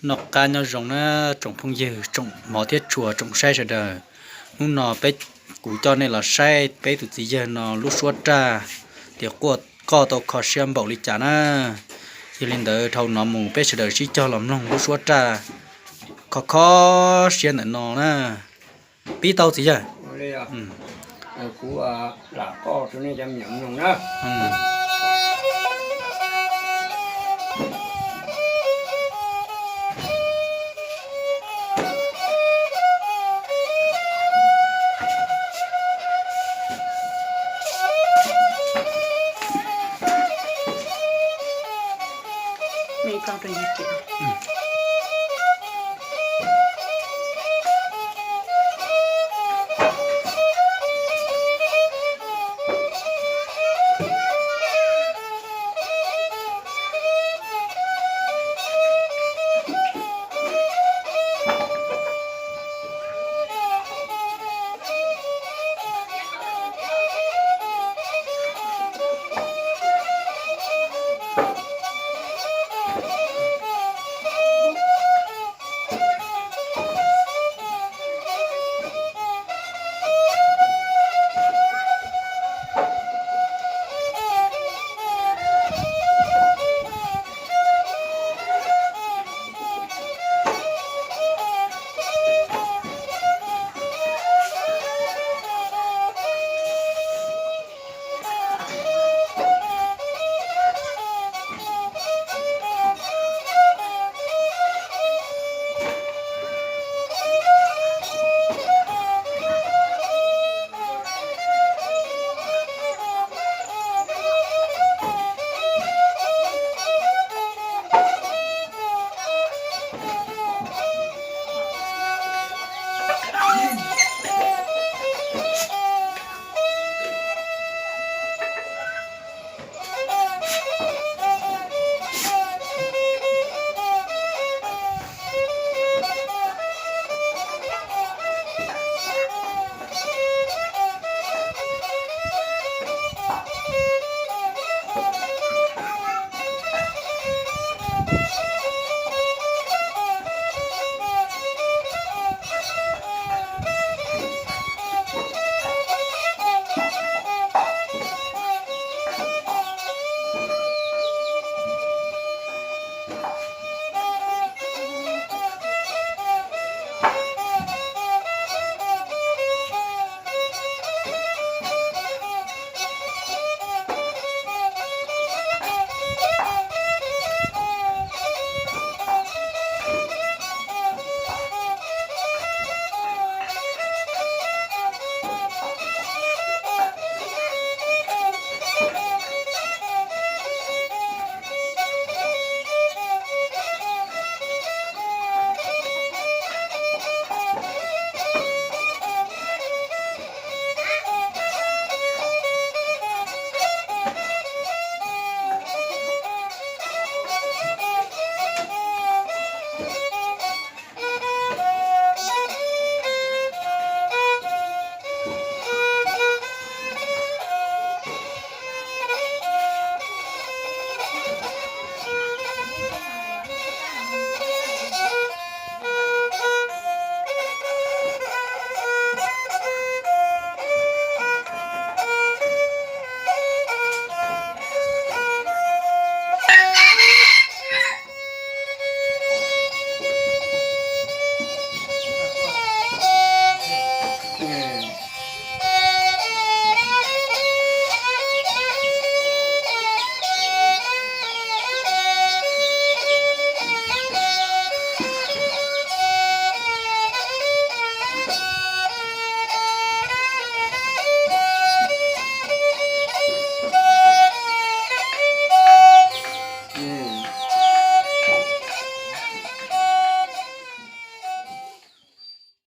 Noj qab nyob zoo na tsoom phooj ywg, tsoom hmov thiab tshua, tsoom saib sawv daws. Hnub no peb, kuv coj nej los saib peb tus txiv yawg no lub suab raj, tias koj tau kho siab npaum li cas na. Yog li ntawd dhau no mus peb sawv daws sib cog los mloog lub suab raj kho kho siab ntawm no na. Pib tau txiv yawg. Kuv lam qoj rau nej cov me nyuam mloog na.